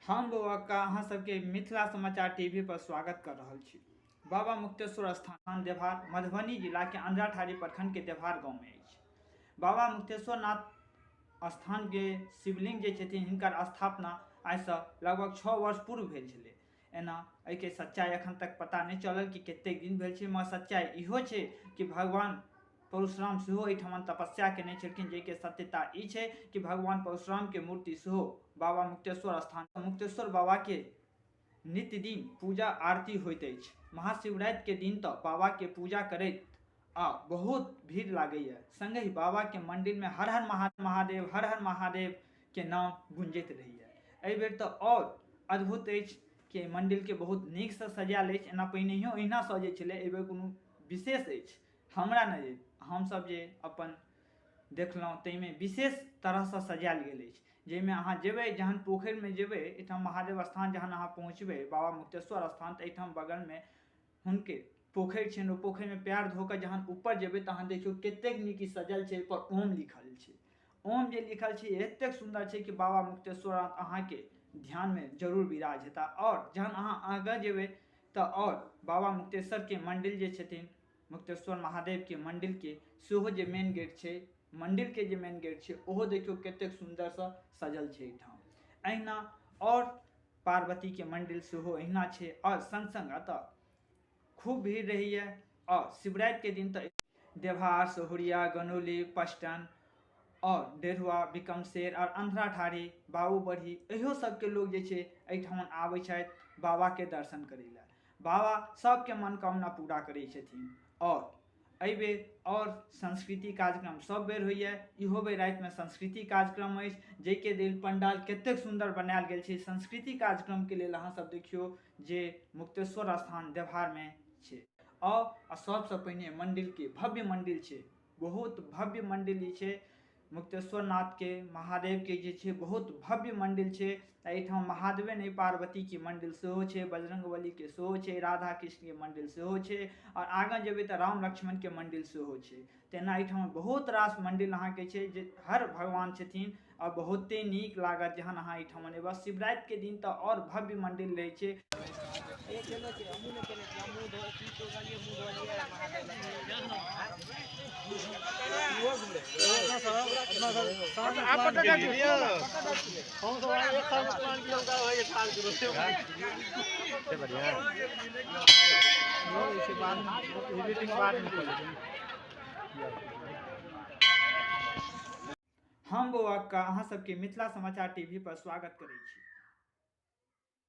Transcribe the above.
हम बौआ अहाँ सबके मिथिला समाचार टीवी पर स्वागत कर रहल छी। बाबा मुक्तेश्वर स्थान देवहार मधुबनी जिला के अंधराठाढ़ी प्रखंड के देवहार गांव में अछि। बाबा मुक्तेश्वर नाथ स्थान के शिवलिंग जे छथिन हिनकर स्थापना आइसँ लगभग 6 वर्ष पूर्व भेल छलै। एना एहिके सच्चाइ एखन तक पता नहि चलल कि कतेक दिन भेल छै, मगर सच्चाइ इहो छै कि भगवान परशुराम सेहो एहिठाम तपस्या केने छलखिन, जाहिके सत्यता ई छै कि भगवान परशुरामके मूर्ति सेहो बाबा मुक्तेश्वर स्थान मुक्तेश्वर बाबाके नित्य दिन पूजा आरती होइत अछि। महाशिवरातिके दिन तऽ बाबाके पूजा करैत आ बहुत भीड़ लागैए, संगहि बाबाके मन्दिरमे हर हर महादेव हर हर महादेवके नाम गुंजैत रहैए। एहिबेर तऽ आओर अद्भुत अछि कि एहि मन्दिरके बहुत नीकसँ सजायल अछि। एना पहिनहियो एहिना सजै छलै, एहिबेर कोनो विशेष अछि हमरा नहि, हमसभ जे अपन देखलहुँ ताहिमे विशेष तरहसँ सजायल गेल अछि, जाहिमे अहाँ जेबै जहन पोखरिमे जेबै एहिठाम महादेव स्थान जहन अहाँ पहुँचबै बाबा मुक्तेश्वर स्थान, तऽ एहिठाम बगलमे हुनके पोखरि छनि। ओ पोखरिमे पएर धो कऽ जहन ऊपर जेबै तऽ अहाँ देखियौ कतेक नीक ई सजल छै। एहिपर ओम लिखल छै, ओम जे लिखल छै एतेक सुन्दर छै कि बाबा मुक्तेश्वर अहाँके ध्यानमे जरूर विराज हेता। आओर जहन अहाँ आगाँ जेबै तऽ आओर बाबा मुक्तेश्वरके मन्दिर जे छथिन, मुक्तेश्वर महादेवके मन्दिरके सेहो जे मेन गेट छै, मन्दिरके जे मेन गेट छै, ओहो देखियौ कतेक सुन्दरसँ सजल छै एहिठाम। अहिना आओर पार्वतीके मन्दिर सेहो अहिना छै। आओर सङ्ग सङ्ग एतऽ खूब भीड़ रहैए आओर शिवरातिके दिन तऽ देवहार, सहुरिया, गनौली, पस्टन आओर डेढ़ुआ, बिकमशेर आओर अंधराठाढ़ी, बाबूबरही इहो सबके लोक जे छै एहिठाम आबै छथि बाबाके दर्शन करै लए। बाबा सबके मनोकामना पूरा करै छथिन। आओर एहिबेर आओर सांस्कृतिक कार्यक्रम सब बेर होइए, इहो बेर रातिमे सांस्कृतिक कार्यक्रम अछि, जाहिके लेल पंडाल कतेक सुन्दर बनायल गेल छै। सांस्कृतिक कार्यक्रमके लेल अहाँ सब देखियौ जे मुक्तेश्वर स्थान देवहारमे छै। आओर सबसँ पहिने मन्दिरके भव्य मन्दिर छै, बहुत भव्य मन्दिर ई छै मुक्तेश्वर नाथके महादेवके जे छै बहुत भव्य मन्दिर छै। एहिठाम महादेवे नहि, पार्वतीके मन्दिर सेहो छै, बजरङ्गबलीके सेहो छै, राधा कृष्णके मन्दिर सेहो छै, आओर आगाँ जेबै तऽ राम लक्ष्मणके मन्दिर सेहो छै। तेना एहिठाम बहुत रास मन्दिर अहाँके छै जे हर भगवान छथिन आओर बहुते नीक लागत जहन अहाँ एहिठाम एबै। शिवरातिके दिन तऽ आओर भव्य मन्दिर रहै छै। हम बौआ अहाँ सबके मिथिला समाचार टीवी पर स्वागत करै छी।